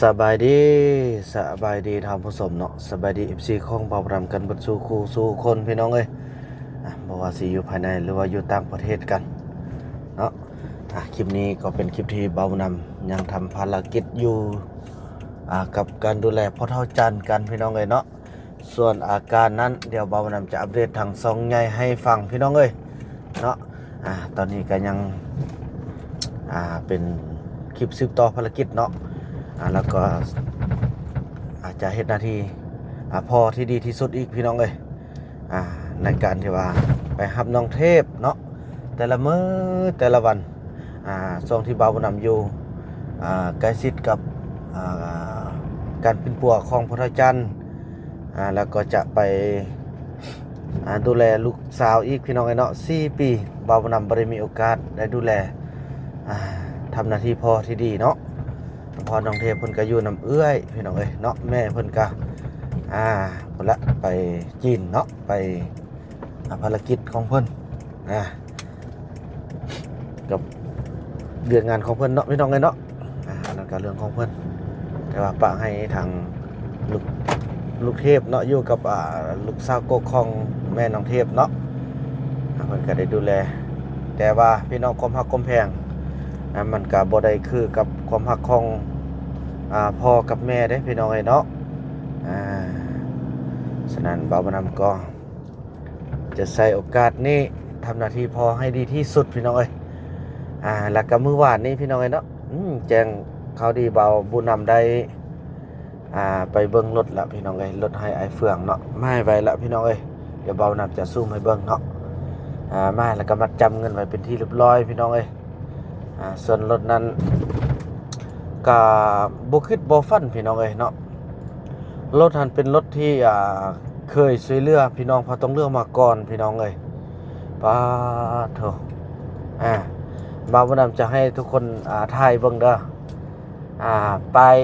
ສະບາຍດີ ສະບາຍດີທ່ານຜູ້ຊົມເນາະ ສະບາຍດີ ເອັຟຊີ ຂອງບ່າວດຳກັນເບິດສູ່ຄູ່ສູ່ຄົນ ພີ່ນ້ອງເອີຍ. ອາ ບໍ່ວ່າຊິຢູ່ພາຍໃນ ຫຼືວ່າຢູ່ຕ່າງປະເທດກັນເນາະ. ອາ ຄລິບນີ້ກໍເປັນຄລິບທີ່ບ່າວດຳຍັງທຳພາລະກິດຢູ່ ອາ ກັບການດູແລພໍ່ເຖົ້າຈັນກັນ ພີ່ນ້ອງເອີຍເນາະ. ສ່ວນອາການນັ້ນ ດຽວບ່າວດຳຈະອັບເດດທາງຊ່ອງໃຫຍ່ໃຫ້ຟັງ ພີ່ນ້ອງເອີຍເນາະ. ອາ ຕອນນີ້ກໍຍັງ ອາ ເປັນຄລິບສືບຕໍ່ພາລະກິດເນາະ. ອາ ແລ້ວກໍອາດຈະເຮັດໜ້າທີ່ ອາ ພໍ່ທີ່ດີທີ່ສຸດອີກ ພີ່ນ້ອງເອີຍ. ອາ ໃນການທີ່ວ່າໄປຮັບນ້ອງເທບເນາະ ແຕ່ລະມື້ ແຕ່ລະວັນ ອາ ຊ່ວງທີ່ບ່າວບຸນນຳຢູ່ ອາ ໃກ້ຊິດກັບ ອາ ການປິ່ນປົວຂອງພໍ່ເຖົ້າຈັນ ອາ ແລ້ວກໍຈະໄປ ອາ ດູແລລູກສາວອີກ ພີ່ນ້ອງເອີຍເນາະ. ສີ່ປີ ບ່າວບຸນນຳບໍ່ໄດ້ມີໂອກາດໄດ້ດູແລ ອາ ທຳໜ້າທີ່ພໍ່ທີ່ດີເນາະ ເພາະນ້ອງເທບເພິ່ນກໍຢູ່ນຳເອື້ອຍ ພີ່ນ້ອງເອີຍເນາະ. ແມ່ເພິ່ນກໍ ອາ ພຸ້ນລະ ໄປຈີນເນາະ ໄປ ອາ ພາລະກິດຂອງເພິ່ນ ອາ ກັບວຽກງານຂອງເພິ່ນເນາະ ພີ່ນ້ອງເອີຍເນາະ. ອາ ອັນນັ້ນກໍເລື່ອງຂອງເພິ່ນ ແຕ່ວ່າປະໃຫ້ທາງລູກ ລູກເທບເນາະ ຢູ່ກັບ ອາ ລູກສາວກົກຂອງແມ່ນ້ອງເທບເນາະ ອາ ເພິ່ນກໍໄດ້ດູແລ. ແຕ່ວ່າພີ່ນ້ອງ ຄວາມຮັກຄວາມແພງ ອາ ມັນກໍບໍ່ໄດ້ຄືກັບຄວາມຮັກຂອງ ອາ ພໍ່ກັບແມ່ເດ້ ພີ່ນ້ອງເອີຍເນາະ. ອາ ສະນັ້ນ ບ່າວບຸນນຳກໍ ຈະໃຊ້ໂອກາດນີ້ທຳໜ້າທີ່ພໍ່ໃຫ້ດີທີ່ສຸດ ພີ່ນ້ອງເອີຍ. ອາ ແລ້ວກໍມື້ວານນີ້ ພີ່ນ້ອງເອີຍເນາະ ອືມ ແຈ້ງຂ່າວດີ ບ່າວບຸນນຳໄດ້ ອາ ໄປເບິ່ງລົດລະ ພີ່ນ້ອງເອີຍ. ລົດໄຮ່ອ້າຍເຟືອງເນາະ ມາໄວ້ລະ ພີ່ນ້ອງເອີຍ. ດຽວບ່າວບຸນນຳຈະຊູມໃຫ້ເບິ່ງເນາະ. ອາ ມາແລ້ວກໍມັດຈຳເງິນໄວ້ເປັນທີ່ຮຽບຮ້ອຍ ພີ່ນ້ອງເອີຍ. ອາ ສ່ວນລົດນັ້ນກໍບໍ່ຄິດບໍ່ຝັນ ພີ່ນ້ອງເອີຍເນາະ. ລົດຫັ້ນເປັນລົດທີ່ ອາ ເຄີຍຊ່ວຍເຫຼືອພີ່ນ້ອງເຜົ່າຕົງເຫຼືອງມາກ່ອນ ພີ່ນ້ອງເອີຍ. ປາດໂທ້ ອາ ບ່າວບຸນນຳຈະໃຫ້ທຸກຄົນ ອາ ຖ່າຍເບິ່ງເດີ ອາ ປ້າຍ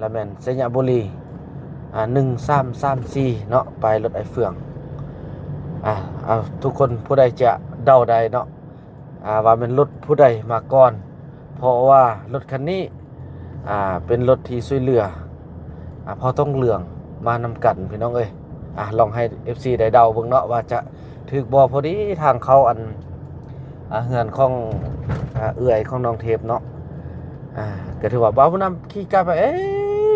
ລະແມ່ນໄຊຍະບູລີ ອາ ໜຶ່ງສາມສາມສີ່ເນາະ ປ້າຍລົດອ້າຍເຟືອງ. ອາ ເອົາ ທຸກຄົນຜູ້ໃດຈະເດົາໄດ້ເນາະ ອາ ວ່າແມ່ນລົດຜູ້ໃດມາກ່ອນ ເພາະວ່າລົດຄັນນີ້ ອາ ເປັນລົດທີ່ຊ່ວຍເຫຼືອ ອາ ພໍ່ຕົງເຫຼືອງມານຳກັນ ພີ່ນ້ອງເອີຍ. ອາ ລອງໃຫ້ ເອັຟຊີ ໄດ້ເດົາເບິ່ງເນາະ ວ່າຈະຖືກບໍ່. ພໍດີທາງເຂົ້າອັນ ອາ ເຮືອນຂອງ ອາ ເອື້ອຍຂອງນ້ອງເທບເນາະ. ອາ ກໍຖືວ່າບ່າວບຸນນຳຂີ່ກັບໄປ ເອີ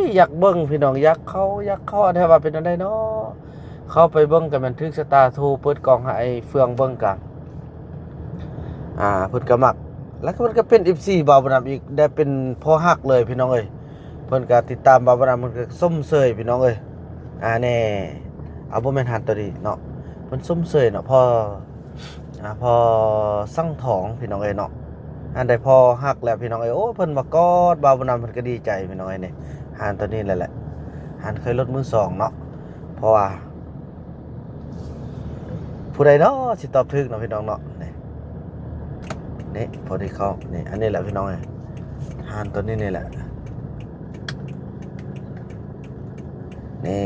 ຍ ຢາກເບິ່ງ ພີ່ນ້ອງ ຢາກເຂົ້າ ຢາກເຂົ້າ ແຕ່ວ່າເປັນອັນໃດເນາະ. ເຂົ້າໄປເບິ່ງກໍແມ່ນຖືກຊະຕາ ໂທເປີດກ້ອງໃຫ້ອ້າຍເຟືອງເບິ່ງກໍ ອາ ເພິ່ນກໍມັກ ແລ້ວເພິ່ນກໍເປັນ ເອັຟຊີ ບ່າວບຸນນຳອີກ ໄດ້ເປັນພໍ່ຮັກເລີຍ ພີ່ນ້ອງເອີຍ. ເພິ່ນກໍຕິດຕາມບ່າວບຸນນຳ ເພິ່ນກໍຊົມເຊີຍ ພີ່ນ້ອງເອີຍ. ອາ ແນ່ ເອົາ ບໍ່ແມ່ນຮ້ານໂຕນີ້ເນາະ ເພິ່ນຊົມເຊີຍເນາະ ພໍ່ ອາ ພໍ່ສັງທອງ ພີ່ນ້ອງເອີຍເນາະ. ອັນໃດພໍ່ຮັກແລ້ວ ພີ່ນ້ອງເອີຍ. ໂອ້ ເພິ່ນມາກອດບ່າວບຸນນຳ ເພິ່ນກໍດີໃຈ ພີ່ນ້ອງເອີຍ. ນີ້ ຮ້ານໂຕນີ້ແຫຼະ ແຫຼະ ຮ້ານຂາຍລົດມືສອງເນາະ ເພາະວ່າ ຜູ້ໃດເນາະຊິຕອບຖືກເນາະ ພີ່ນ້ອງເນາະ. ນີ້ ນີ້ ພໍດີເຂົ້າ ນີ້ ອັນນີ້ແຫຼະ ພີ່ນ້ອງເອີຍ ຮ້ານໂຕນີ້ນີ້ແຫຼະ. ນີ້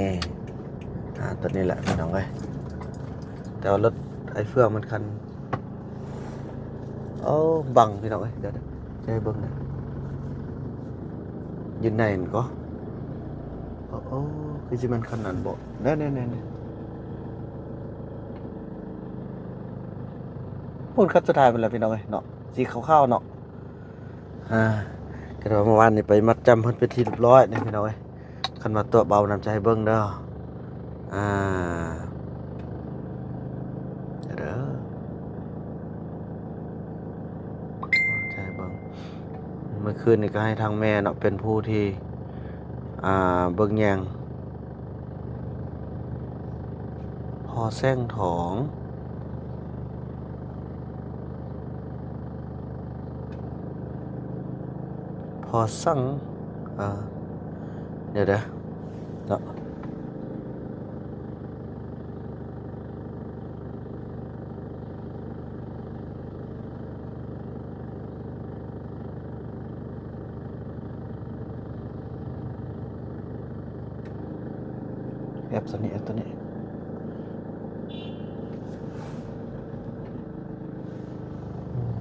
ຮ້ານໂຕນີ້ແຫຼະ ພີ່ນ້ອງເອີຍ. ແຕ່ວ່າລົດອ້າຍເຟືອງມັນຄັນ ໂອ້ ບັງ ພີ່ນ້ອງເອີຍ. ດຽວ ດຽວ ຈະໃຫ້ເບິ່ງນະ ຢູ່ໃນນັ້ນກໍ ໂອ້ ໂອ້ ຄືຊິແມ່ນຄັນນັ້ນບໍ? ແນ່ໆໆໆ ພຸ້ນ ຄັນສຸດທ້າຍພຸ້ນແຫຼະ ພີ່ນ້ອງເອີຍເນາະ ສີຂາວໆເນາະ. ອາ ກໍຖືວ່າມື້ວານນີ້ໄປມັດຈຳເພິ່ນເປັນທີ່ຮຽບຮ້ອຍນະ ພີ່ນ້ອງເອີຍ. ຄັນວ່າຕົວະເບົານຳຈະໃຫ້ເບິ່ງເດີ ອາ ເດີ ຈະໃຫ້ເບິ່ງ. ມື້ຄືນນີ້ກໍໃຫ້ທາງແມ່ເນາະ ເປັນຜູ້ທີ່ ອາ ເບິ່ງແຍງ ພໍ່ແສງທອງ ພໍ່ສັງ ເອີ ດຽວເດີເນາະ. ແອັບໂຕນີ້ ແອັບໂຕນີ້ ອືມ.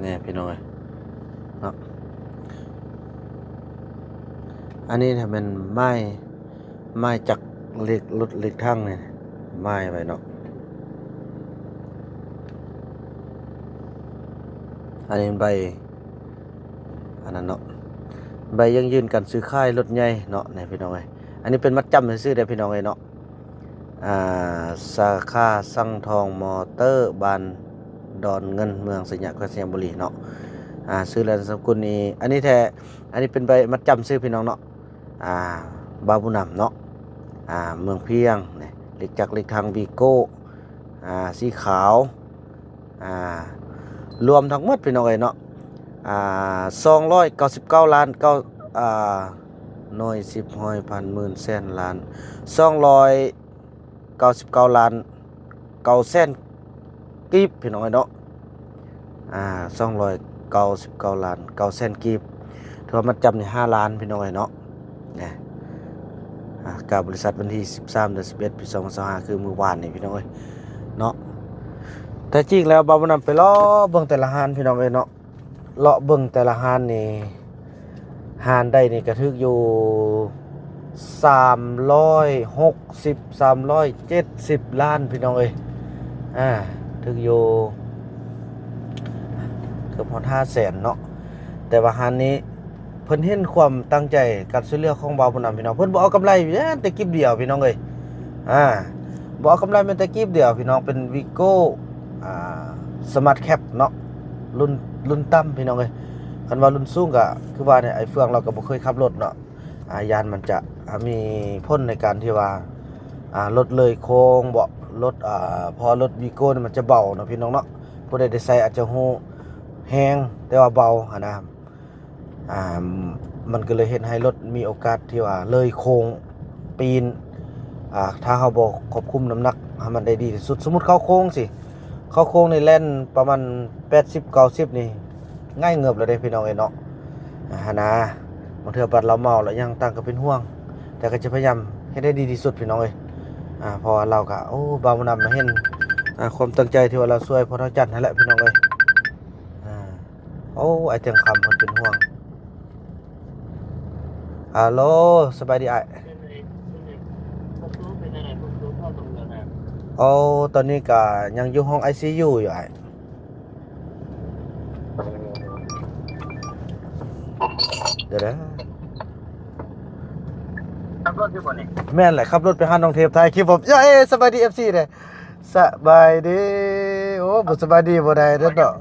ນີ້ພີ່ນ້ອງເອີຍເນາະ ອັນນີ້ແມ່ນໝາຍ ໝາຍຈັກເລກລົດເລກຖັງນີ້ ໝາຍໄວ້ເນາະ ອັນນີ້ໃບ ອັນນັ້ນເນາະ ໃບຢັ້ງຢືນການຊື້ຂາຍລົດໃຫຍ່ເນາະ ນີ້ພີ່ນ້ອງເອີຍ ອັນນີ້ເປັນມັດຈຳຊື່ໆເດີພີ່ນ້ອງເອີຍເນາະ ອ່າ ສາຂາສັງທອງມໍເຕີ ບ້ານດອນເງິນ ເມືອງໄຊຍະ ແຂວງໄຊຍະບູລີເນາະ ອ່າ ຊື່ ແລະ ນາມສະກຸນນີ້ ອັນນີ້ແທ້ ອັນນີ້ເປັນໃບມັດຈຳຊື່ພີ່ນ້ອງເນາະ ອ່າ ບ່າວບຸນນຳເນາະ ອ່າ ເມືອງພຽງ ນີ້ ເລກຈັກເລກຖັງ ວີໂກ້ ອ່າ ສີຂາວ ອ່າ ລວມທັງໝົດພີ່ນ້ອງເອີຍເນາະ ອ່າ ສອງຮ້ອຍເກົ້າສິບເກົ້າລ້ານ ເກົ້າ ອ່າ ໜ່ວຍ ສິບ ຮ້ອຍ ພັນ ໝື່ນ ແສນ ລ້ານ ສອງຮ້ອຍເກົ້າສິບເກົ້າລ້ານເກົ້າແສນກີບພີ່ນ້ອງເອີຍເນາະ ອ່າ ສອງຮ້ອຍເກົ້າສິບເກົ້າລ້ານເກົ້າແສນກີບ ຖືວ່າມັດຈຳນີ້ຫ້າລ້ານພີ່ນ້ອງເອີຍເນາະ ນະ ອ່າ ກາບໍລິສັດວັນທີສິບສາມ ເດືອນສິບເອັດ ປີສອງພັນຊາວຫ້າ ຄືມື້ວານນີ້ພີ່ນ້ອງເອີຍເນາະ ແຕ່ຈິງແລ້ວບ່າວບຸນນຳໄປເລາະເບິ່ງແຕ່ລະຮ້ານພີ່ນ້ອງເອີຍເນາະ ເລາະເບິ່ງແຕ່ລະຮ້ານນີ້ ຮ້ານໃດນີ້ກະຖືກຢູ່ສາມຮ້ອຍຫົກສິບ ສາມຮ້ອຍເຈັດສິບລ້ານພີ່ນ້ອງເອີຍ ອ່າ ຖືກຢູ່ເກືອບຮອດຫ້າແສນເນາະ ແຕ່ວ່າຮ້ານນີ້ ເພິ່ນເຫັນຄວາມຕັ້ງໃຈການຊ່ວຍເຫຼືອຂອງບ່າວບຸນນຳພີ່ນ້ອງ ເພິ່ນບໍ່ເອົາກຳໄລແມ້ແຕ່ກີບດຽວພີ່ນ້ອງເອີຍ ອ່າ ບໍ່ເອົາກຳໄລແມ້ແຕ່ກີບດຽວພີ່ນ້ອງ ເປັນວີໂກ້ ອ່າ ສະມາດແຄັບເນາະ ລຸ້ນ ລຸ້ນຕ່ຳພີ່ນ້ອງເອີຍ ຄັນວ່າລຸ້ນສູງກະຄືວ່ານີ້ ອ້າຍເຟືອງລາວກະບໍ່ເຄີຍຂັບລົດເນາະ ອ່າ ຢ້ານມັນຈະ ອ່າ ມີຜົນໃນການທີ່ວ່າ ອ່າ ລົດເລີຍໂຄ້ງເບາະ ລົດ ອ່າ ເພາະວ່າລົດວີໂກ້ນີ້ມັນຈະເບົາເນາະພີ່ນ້ອງເນາະ ຜູ້ໃດໄດ້ໃຊ້ອາດຈະຮູ້ແຮງ ແຕ່ວ່າເບົາຫັ້ນນະ ອ່າ ມັນກໍເລີຍເຮັດໃຫ້ລົດມີໂອກາດທີ່ວ່າເລີຍໂຄ້ງ ປີນ ອ່າ ຖ້າເຮົາບໍ່ຄວບຄຸມນ້ຳໜັກໃຫ້ມັນໄດ້ດີທີ່ສຸດ ສົມມຸດເຂົ້າໂຄ້ງຊີ້ ເຂົ້າໂຄ້ງນີ້ແລ່ນປະມານແປດສິບ ເກົ້າສິບນີ້ ຫງາຍເງືອບແລ້ວເດ້ພີ່ນ້ອງເອີຍເນາະ ຫັ້ນນະ ບາງເທື່ອບັດລາວເມົາແລ້ວຫຍັງຕ່າງກໍເປັນຫ່ວງ ແຕ່ກໍຈະພະຍາຍາມເຮັດໃຫ້ດີທີ່ສຸດພີ່ນ້ອງເອີຍ ອ່າ ເພາະວ່າລາວກໍ ໂອ້ ບ່າວບຸນນຳມາເຫັນ ອ່າ ຄວາມຕັ້ງໃຈທີ່ວ່າລາວຊ່ວຍພໍ່ເຖົ້າຈັນຫັ້ນແຫຼະພີ່ນ້ອງເອີຍ ອ່າ ໂອ້ ອ້າຍແຕງຄຳເພິ່ນເປັນຫ່ວງ ຮາໂລ ສະບາຍດີອ້າຍ ໂອ້ ຕອນນີ້ກະຍັງຢູ່ຫ້ອງໄອຊີຢູຢູ່ອ້າຍ ດຽວເດີ ຂັບລົດຢູ່ບໍ່ນີ້? ແມ່ນແຫຼະ ຂັບລົດໄປຫານ້ອງເທບ ຖ່າຍຄລິບ ເອີ ສະບາຍດີ ເອັຟຊີ ເດີ ສະບາຍດີ ໂອ້ ບໍ່ສະບາຍດີບໍ່ໄດ້ເດີເນາະ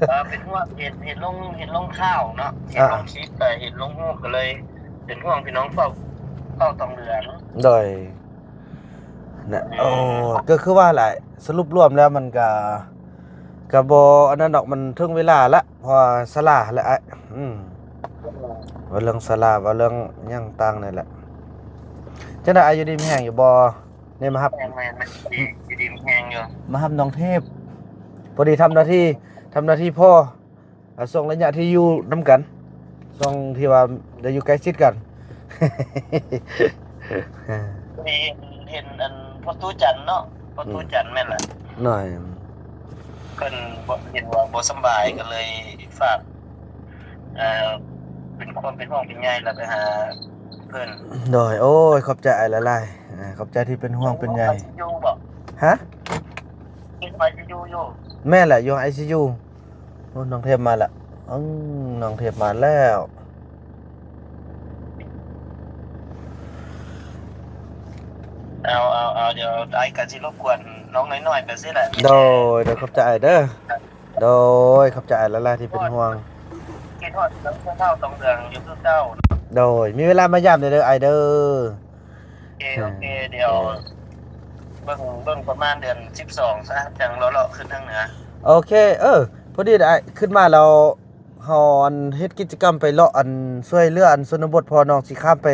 ເອີ ເປັນຫ່ວງ ເຫັນ ເຫັນລົງ ເຫັນລົງຂ່າວເນາະ ເຫັນລົງຄລິບ ເອີ ເຫັນລົງຮູບ ກໍເລີຍເປັນຫ່ວງພີ່ນ້ອງເຝົ້າ ເຝົ້າຕ້ອງເຫຼືອເນາະ ໂດຍ ນະ ໂອ້ ກໍຄືວ່າແຫຼະ ສະຫຼຸບລວມແລ້ວມັນກະ ກະບໍ່ອັນນັ້ນດອກ ມັນເຖິງເວລາລະ ເພາະວ່າຊະລາແຫຼະອ້າຍ ອືມ ເວົ້າເລື່ອງຊະລາ ເວົ້າເລື່ອງຫຍັງຕ່າງນີ້ແຫຼະ ຈັ່ງໃດອ້າຍ ຢູ່ດີມີແຮງຢູ່ບໍ່? ນີ້ມາຮັບ ແມ່ນໆ ຢູ່ດີມີແຮງຢູ່ ມາຮັບນ້ອງເທບ ພໍດີທຳໜ້າທີ່ ທຳໜ້າທີ່ພໍ່ ອ່າ ຊ່ວງໄລຍະທີ່ຢູ່ນຳກັນ ຊ່ວງທີ່ວ່າໄດ້ຢູ່ໃກ້ຊິດກັນ ພໍດີເຫັນ ເຫັນອັນພໍ່ຕູ້ຈັນເນາະ ພໍ່ຕູ້ຈັນແມ່ນລະ ໂດຍ ເພິ່ນບໍ່ ເຫັນວ່າບໍ່ສຳບາຍ ກໍເລີຍຝາກ ເອີ ເປັນຄວາມເປັນຫ່ວງເປັນໃຍ ແລ້ວໄປຫາເພິ່ນ ໂດຍ ໂອ້ຍ ຂອບໃຈອ້າຍຫຼາຍໆ ຂອບໃຈທີ່ເປັນຫ່ວງເປັນໃຍ ຢູ່ບໍ່? ຮະ? ຢູ່ໄອຊີຢູຢູ່ ແມ່ນແຫຼະ ຢູ່ໄອຊີຢູ ໂອ້ ນ້ອງເທບມາແລ້ວ ອືມ ນ້ອງເທບມາແລ້ວ ເອົາ ເອົາ ເອົາ ດຽວອ້າຍກໍຊິລົບກວນນ້ອງນ້ອຍໆ ໄປຊີ້ແຫຼະ ໂດຍ ໂດຍ ຂອບໃຈອ້າຍເດີ ໂດຍ ຂອບໃຈອ້າຍຫຼາຍໆ ທີ່ເປັນຫ່ວງ ຄິດຮອດເລື່ອງເຖົ້າຕ້ອງເຫຼືອງຢູ່ຄືເກົ່າ ໂດຍ ມີເວລາມາຢາມແດ່ເດີອ້າຍເດີ ໂອເຄ ໂອເຄ ດຽວເບິ່ງ ເບິ່ງປະມານເດືອນສິບສອງຊະ ຈັ່ງເລາະໆ ຂຶ້ນທາງເໜືອ ໂອເຄ ເອີ ພໍດີອ້າຍຂຶ້ນມາແລ້ວ ເຮົາອັນເຮັດກິດຈະກຳໄປເລາະອັນຊ່ວຍເຫຼືອອັນຊົນນະບົດ ເພາະນ້ອງຊິຂ້າມໄປ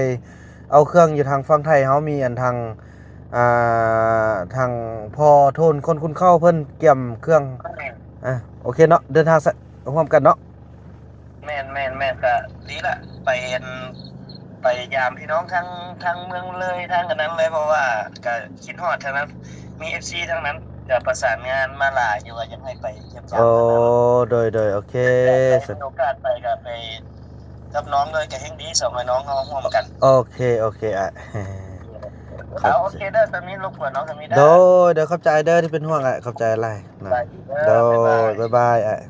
ເອົາເຄື່ອງຢູ່ທາງຝັ່ງໄທ ເຮົາມີອັນທາງ ອ່າ ທາງພໍ່ໂທນຄົນຄຸນເຂົ້າເພິ່ນກຽມເຄື່ອງ ອ່າ ໂອເຄເນາະ ເດີນທາງ ຮ່ວມກັນເນາະ ແມ່ນໆໆ ກະດີລະ ໄປອັນ ໄປຢາມພີ່ນ້ອງທາງ ທາງເມືອງເລີຍ ທາງອັນນັ້ນເລີຍ ເພາະວ່າກະຄິດຮອດທາງນັ້ນ ມີເອັຟຊີທາງນັ້ນ ກໍປະສານງານມາຫຼາຍຢູ່ ວ່າຢາກໃຫ້ໄປຢ້ຽມຢາມ. ໂອ້ ໂດຍໆ ໂອເຄ ແຕ່ມີໂອກາດໄປກໍໄປກັບນ້ອງເລີຍ ກໍແຮ່ງດີ ສອງອ້າຍນ້ອງເຮົາຮ່ວມກັນ. ໂອເຄ ໂອເຄ ອ້າຍ ເອົາ ໂອເຄເດີ ສາມີ ລົບກວນນ້ອງສາມີເດີ. ໂດຍໆ ຂອບໃຈເດີທີ່ເປັນຫ່ວງອ້າຍ ຂອບໃຈຫຼາຍ. ສະບາຍດີເດີ ໂດຍ ບາຍບາຍ ບາຍບາຍ ອ້າຍ.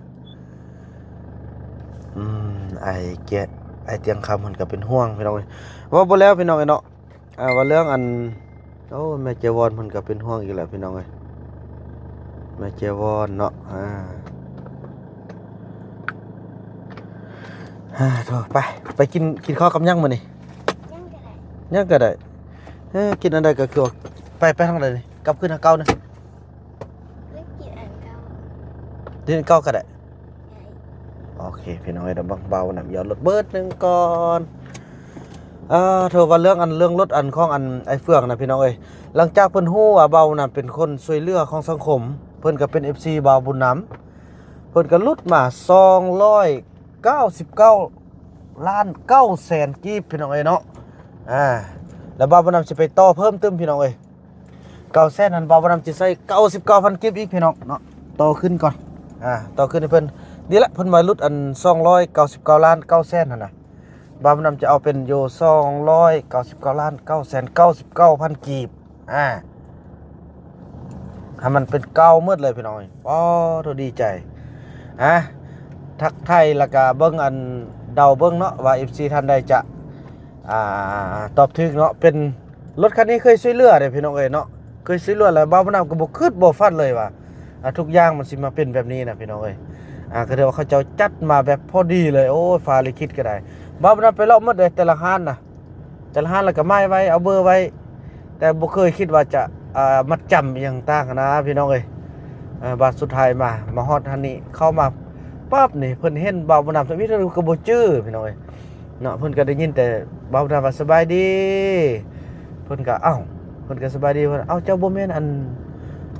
ອືມ ອ້າຍກຽດ ອ້າຍຕຽງຄຳເພິ່ນກໍເປັນຫ່ວງ ພີ່ນ້ອງເອີຍ. ເວົ້າບໍ່ແລ້ວ ພີ່ນ້ອງເອີຍເນາະ. ອ່າ ວ່າເລື່ອງອັນ ໂອ້ ແມ່ເຈວອນເພິ່ນກໍເປັນຫ່ວງອີກແລ້ວ ພີ່ນ້ອງເອີຍ ແມ່ເຈວອນເນາະ. ອ່າ ໂທ ໄປ ໄປກິນ ກິນເຂົ້າກັບຫຍັງມື້ນີ້? ຫຍັງກໍໄດ້ ຫຍັງກໍໄດ້. ເອີ ກິນອັນໃດກໍຄືວ່າ ໄປ ໄປທາງໃດນີ້? ກັບຄືນທາງເກົ່ານະ. ກິນອັນເກົ່າ ກິນອັນເກົ່າກໍໄດ້. ໂອເຄ ພີ່ນ້ອງເອີຍ ດຽວເບິ່ງເບົານຳຢອດລົດເບີດໜຶ່ງກ່ອນ. ອ່າ ໂທວ່າເລື່ອງອັນ ເລື່ອງລົດອັນຂອງອັນໄອ້ເຟືອງນະ ພີ່ນ້ອງເອີຍ ຫຼັງຈາກເພິ່ນຮູ້ວ່າເບົານຳເປັນຄົນຊ່ວຍເຫຼືອຂອງສັງຄົມ ເພິ່ນກໍເປັນເອັຟຊີເບົາບຸນນຳ ເພິ່ນກໍຫຼຸດມາສອງຮ້ອຍເກົ້າສິບເກົ້າລ້ານເກົ້າແສນກີບ ພີ່ນ້ອງເອີຍເນາະ. ອ່າ ແລ້ວເບົາບຸນນຳຊິໄປຕໍ່ເພີ່ມຕື່ມ ພີ່ນ້ອງເອີຍ. ເກົ້າແສນນັ້ນ ບ່າວບຸນນຳຈະໃຊ້ເກົ້າສິບເກົ້າພັນກີບອີກ ພີ່ນ້ອງເນາະ. ຕໍ່ຂຶ້ນກ່ອນ ອ່າ ຕໍ່ຂຶ້ນໃຫ້ເພິ່ນ. ນີ້ແຫຼະ ເພິ່ນວ່າຫຼຸດອັນສອງຮ້ອຍເກົ້າສິບເກົ້າລ້ານເກົ້າແສນຫັ້ນນະ ບ່າວບຸນນຳຈະເອົາເປັນຢູ່ສອງຮ້ອຍເກົ້າສິບເກົ້າລ້ານເກົ້າແສນເກົ້າສິບເກົ້າພັນກີບ. ອ່າ ໃຫ້ມັນເປັນເກົ້າໝົດເລີຍ ພີ່ນ້ອງ. ໂອ້ ໂຕດີໃຈ. ອ່າ ທັກທາຍ ແລ້ວກະເບິ່ງອັນ ເດົາເບິ່ງເນາະ ວ່າເອັຟຊີທ່ານໃດຈະ ອ່າ ຕອບຖືກເນາະ. ເປັນ ລົດຄັນນີ້ເຄີຍຊ່ວຍເຫຼືອເດ້ ພີ່ນ້ອງເອີຍເນາະ. ເຄີຍຊ່ວຍເຫຼືອ ແລ້ວບ່າວບຸນນຳກໍບໍ່ຄິດບໍ່ຝັນເລີຍວ່າ ອ່າ ທຸກຢ່າງມັນຊິມາເປັນແບບນີ້ນະ ພີ່ນ້ອງເອີຍ. ອ່າ ກໍຖືວ່າເຂົາເຈົ້າຈັດມາແບບພໍດີເລີຍ. ໂອ້ຍ ຟ້າລິຂິດກໍໄດ້. ບ່າວບຸນນຳໄປເລາະໝົດເດ້ ແຕ່ລະຮ້ານນະ ແຕ່ລະຮ້ານ ແລ້ວກໍໝາຍໄວ້ ເອົາເບີໄວ້ ແຕ່ບໍ່ເຄີຍຄິດວ່າຈະ ອ່າ ມັດຈຳອີ່ຫຍັງຕ່າງຫັ້ນນະ ພີ່ນ້ອງເອີຍ. ເອີ ບາດສຸດທ້າຍມາ ມາຮອດຫັ້ນນີ້ ເຂົ້າມາປັບນີ້ ເພິ່ນເຫັນບ່າວບຸນນຳທຳອິດ ເພິ່ນກໍບໍ່ຈື່ ພີ່ນ້ອງເອີຍ. ເນາະ ເພິ່ນກໍໄດ້ຍິນແຕ່ບ່າວບຸນນຳວ່າ ສະບາຍດີ ເພິ່ນກໍ ເອົ້າ ເພິ່ນກໍສະບາຍດີ ເພິ່ນ ເອົ້າ ເຈົ້າບໍ່ແມ່ນອັນ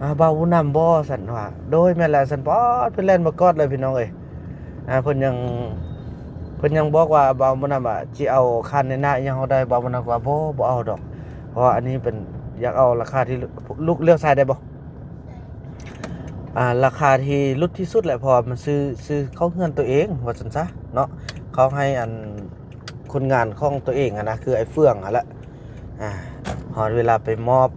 ອ່າ ບ່າວບຸນນຳບໍ່? ຊັ້ນວ່າ ໂດຍ ແມ່ນແຫຼະ ຊັ້ນ. ປາດ ເພິ່ນແລ່ນມາກອດເລີຍ ພີ່ນ້ອງເອີຍ. ອ່າ ເພິ່ນຍັງ ເພິ່ນຍັງບອກວ່າ ບ່າວບຸນນຳວ່າ ຊິເອົາຄ່າແນະນຳອີ່ຫຍັງເຮົາໄດ້? ບ່າວບຸນນຳວ່າ ບໍ່ ບໍ່ເອົາດອກ ເພາະວ່າອັນນີ້ເປັນ ຢາກເອົາລາຄາທີ່ ລູກ ເລືອກສາຍໄດ້ບໍ່? ອ່າ ລາຄາທີ່ຫຼຸດທີ່ສຸດແຫຼະ ເພາະວ່າມັນຊື້ ຊື້ເຂົ້າເຮືອນຕົວເອງ ວ່າຊັ້ນຊະເນາະ. ເຂົາໃຫ້ອັນ ຄົນງານຂອງຕົວເອງຫັ້ນນະ ຄືໄອ້ເຟືອງຫັ້ນແຫຼະ. ອ່າ ຮອດເວລາໄປມອບ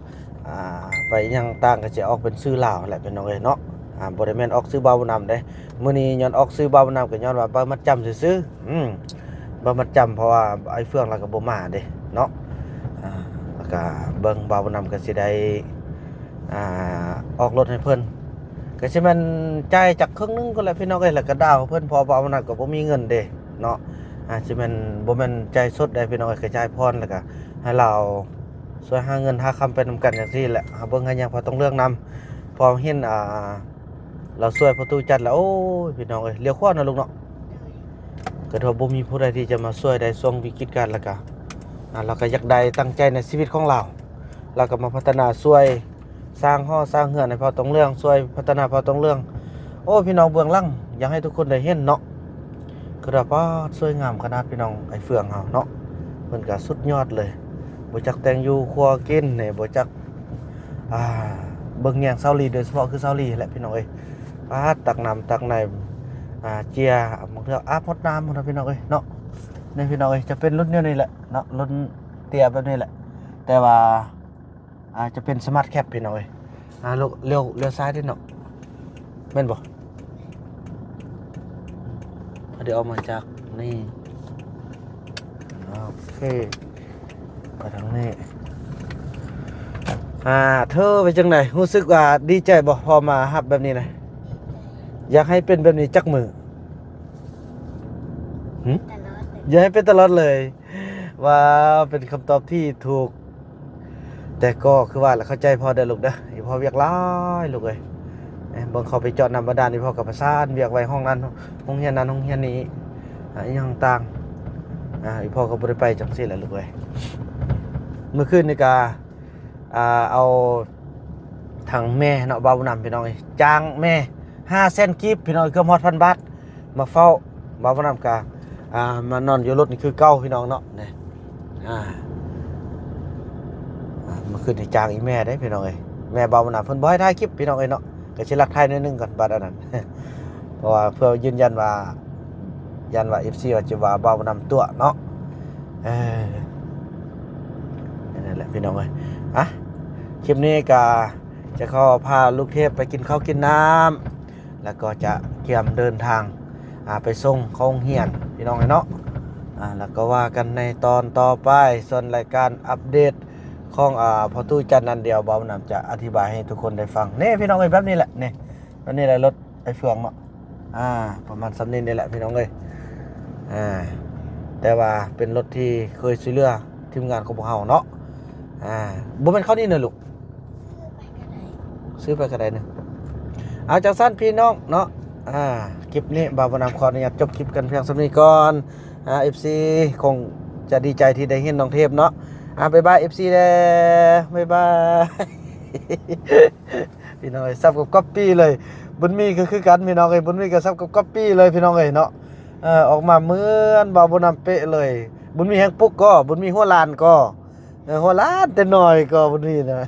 ອ່າ ໄປຫຍັງຕ່າງ ກໍຈະອອກເປັນຊື່ລາວຫັ້ນແຫຼະ ພີ່ນ້ອງເອີຍເນາະ. ອ່າ ບໍ່ໄດ້ແມ່ນອອກຊື່ບ່າວບຸນນຳເດ້. ມື້ນີ້ຍ້ອນອອກຊື່ບ່າວບຸນນຳ ກໍຍ້ອນວ່າໃບມັດຈຳຊື່ໆ. ອືມ ໃບມັດຈຳ ເພາະວ່າໄອ້ເຟືອງລາວກໍບໍ່ມາເດ້ເນາະ. ອ່າ ແລ້ວກໍເບິ່ງ ບ່າວບຸນນຳກໍຊິໄດ້ ອ່າ ອອກລົດໃຫ້ເພິ່ນ ກໍຊິແມ່ນຈ່າຍຈັກເຄິ່ງໜຶ່ງພຸ້ນແຫຼະ ພີ່ນ້ອງເອີຍ. ແລ້ວກໍດາວໃຫ້ເພິ່ນ ເພາະວ່າບ່າວບຸນນຳກໍບໍ່ມີເງິນເດ້ເນາະ. ອ່າ ຊິແມ່ນ ບໍ່ແມ່ນຈ່າຍສົດໄດ້ ພີ່ນ້ອງເອີຍ ກໍຈ່າຍຜ່ອນ ແລ້ວກໍໃຫ້ລາວຊ່ວຍຫາເງິນຫາຄຳໄປນຳກັນຈັ່ງຊີ້ແຫຼະ. ຫາເບິ່ງຫາຫຍັງພໍຕ້ອງເລື່ອງນຳ ພໍເຫັນ ອ່າ ລາວຊ່ວຍພໍ່ຕູ້ຈັດແລ້ວ ໂອ້ຍ ພີ່ນ້ອງເອີຍ ລ້ຽວຂວາເນາະ ລູກເນາະ. ໂດຍ ກໍຖືວ່າບໍ່ມີຜູ້ໃດທີ່ຈະມາຊ່ວຍໄດ້ຊ່ວງວິກິດການ ແລ້ວກໍ ອ່າ ລາວກໍຢາກໄດ້ຕັ້ງໃຈໃນຊີວິດຂອງລາວ ລາວກໍມາພັດທະນາຊ່ວຍສ້າງຫໍສ້າງເຮືອນໃຫ້ພໍ່ຕົງເລື່ອງ ຊ່ວຍພັດທະນາພໍ່ຕົງເລື່ອງ. ໂອ້ ພີ່ນ້ອງເບື້ອງຫຼັງ ຢາກໃຫ້ທຸກຄົນໄດ້ເຫັນເນາະ. ຄືວ່າປາດ ສວຍງາມຂະໜາດ ພີ່ນ້ອງ ໄອ້ເຟືອງເຮົາເນາະ ເພິ່ນກໍສຸດຍອດເລີຍ. ບໍ່ຈັກແຕ່ງຢູ່ຄົວກິນນີ້ ບໍ່ຈັກ ອ່າ ເບິ່ງແຍງສາວລີ ໂດຍສະເພາະຄືສາວລີແຫຼະ ພີ່ນ້ອງເອີຍ. ປາດ ຕັກນ້ຳຕັກໃນ ອ່າ ເຈຍ ບາງເທື່ອອາບຫົດນ້ຳພຸ້ນນະ ພີ່ນ້ອງເອີຍເນາະ. ນີ້ ພີ່ນ້ອງເອີຍ ຈະເປັນລຸ້ນແນວນີ້ແຫຼະເນາະ ລຸ້ນເຕ້ຍແບບນີ້ແຫຼະ ແຕ່ວ່າ ອ່າ ຈະເປັນສະມາດແຄັບ ພີ່ນ້ອງເອີຍ. ອ່າ ລ້ຽວ ລ້ຽວ ລ້ຽວຊ້າຍເດ້ເນາະ ແມ່ນບໍ່? ພໍດີອອກມາຈາກນີ້ ໂອເຄ ໄປທາງນີ້. ອ່າ ເທີເປັນຈັ່ງໃດ? ຮູ້ສຶກວ່າດີໃຈບໍ່? ພໍມາຮັບແບບນີ້ນະ ຢາກໃຫ້ເປັນແບບນີ້ຈັກມື້? ຫຶ? ຕະຫຼອດເລີຍ ຢາກໃຫ້ເປັນຕະຫຼອດເລີຍ. ວ້າວ ເປັນຄຳຕອບທີ່ຖືກ ແຕ່ກໍຄືວ່າລະ ເຂົ້າໃຈພໍ່ເດີລູກເດີ. ອີພໍ່ວຽກຫຼາຍລູກເອີຍ ເບິ່ງເຂົາໄປເຈາະນ້ຳບາດານ ອີພໍ່ກໍປະສານວຽກໄວ້ ຫ້ອງນັ້ນ ໂຮງຮຽນນັ້ນ ໂຮງຮຽນນີ້ ອາ ອີຫຍັງຕ່າງ. ອາ ອີພໍ່ກໍບໍ່ໄດ້ໄປຈັ່ງຊີ້ແຫຼະລູກເອີຍ. ມື້ຄືນນີ້ກະ ອ່າ ເອົາທາງແມ່ເນາະ ບ່າວບຸນນຳ ພີ່ນ້ອງເອີຍ ຈ້າງແມ່ຫ້າແສນກີບ ພີ່ນ້ອງເອີຍ ເກືອບຮອດພັນບາດ ມາເຝົ້າ. ບ່າວບຸນນຳກະ ອ່າ ມານອນຢູ່ລົດນີ້ຄືເກົ່າ ພີ່ນ້ອງເນາະ. ນີ້ ອ່າ ອ່າ ມື້ຄືນນີ້ຈ້າງອີແມ່ເດ້ ພີ່ນ້ອງເອີຍ ແມ່ບ່າວບຸນນຳເພິ່ນບໍ່ໃຫ້ຖ່າຍຄລິບພີ່ນ້ອງເອີຍເນາະ ກໍຊິລັກຖ່າຍໜ້ອຍໜຶ່ງກ່ອນບາດອັນນັ້ນ ເພາະວ່າເພື່ອຢືນຢັນວ່າ ຢ້ານວ່າເອັຟຊີວ່າຈະວ່າບ່າວບຸນນຳຕົວະເນາະ ເອີ ນັ້ນແຫຼະພີ່ນ້ອງເອີຍ ອ່ະ ຄລິບນີ້ກໍຈະຂໍພາລູກເທບໄປກິນເຂົ້າກິນນ້ຳ ແລ້ວກໍຈະກຽມເດີນທາງ ອ່າ ໄປສົ່ງເຂົ້າໂຮງຮຽນພີ່ນ້ອງເອີຍເນາະ ອ່າ ແລ້ວກໍວ່າກັນໃນຕອນຕໍ່ໄປ ສ່ວນລາຍການອັບເດດຂອງ ອ່າ ພໍ່ຕູ້ຈັນນັ້ນ ດຽວບ່າວບຸນນຳຈະອະທິບາຍໃຫ້ທຸກຄົນໄດ້ຟັງ ນີ້ພີ່ນ້ອງເອີຍ ແບບນີ້ແຫຼະ ນີ້ ແບບນີ້ແຫຼະ ລົດໄອ້ເຟືອງເນາະ ອ່າ ປະມານສ່ຳນີ້ນີ້ແຫຼະພີ່ນ້ອງເອີຍ ອ່າ ແຕ່ວ່າເປັນລົດທີ່ເຄີຍຊ່ວຍເຫຼືອທີມງານຂອງພວກເຮົາເນາະ ອ່າ ບໍ່ແມ່ນເຂົ້ານີ້ນະລູກ ຊື້ໄປກໍໄດ້ໜຶ່ງ ເອົາ ຈັ່ງຊັ້ນພີ່ນ້ອງເນາະ ອ່າ ຄລິບນີ້ບ່າວບຸນນຳຂໍອະນຸຍາດຈົບຄລິບກັນພຽງສ່ຳນີ້ກ່ອນ ອ່າ ເອັຟຊີຄົງຈະດີໃຈທີ່ໄດ້ເຫັນນ້ອງເທບເນາະ ອ່າ ບາຍບາຍ ເອັຟຊີ ແດ່ ບາຍບາຍ ພີ່ນ້ອງເອີຍ ສ່ຳກັບກັອບປີ້ເລີຍ ບຸນມີກໍຄືກັນພີ່ນ້ອງເອີຍ ບຸນມີກໍສ່ຳກັບກັອບປີ້ເລີຍພີ່ນ້ອງເອີຍເນາະ ເອີ ອອກມາເໝືອນບ່າວບຸນນຳເປະເລີຍ ບຸນມີແຮງປຸກກໍ ບຸນມີຫົວລ້ານກໍ ເອີ ຫົວລ້ານແຕ່ນ້ອຍກໍບຸນມີນະ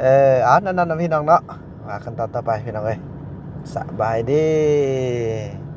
ເອີ ເອົາ ນັ້ນໆ ນະພີ່ນ້ອງເນາະ ວ່າກັນຕອນຕໍ່ໄປພີ່ນ້ອງເອີຍ ສະບາຍດີ.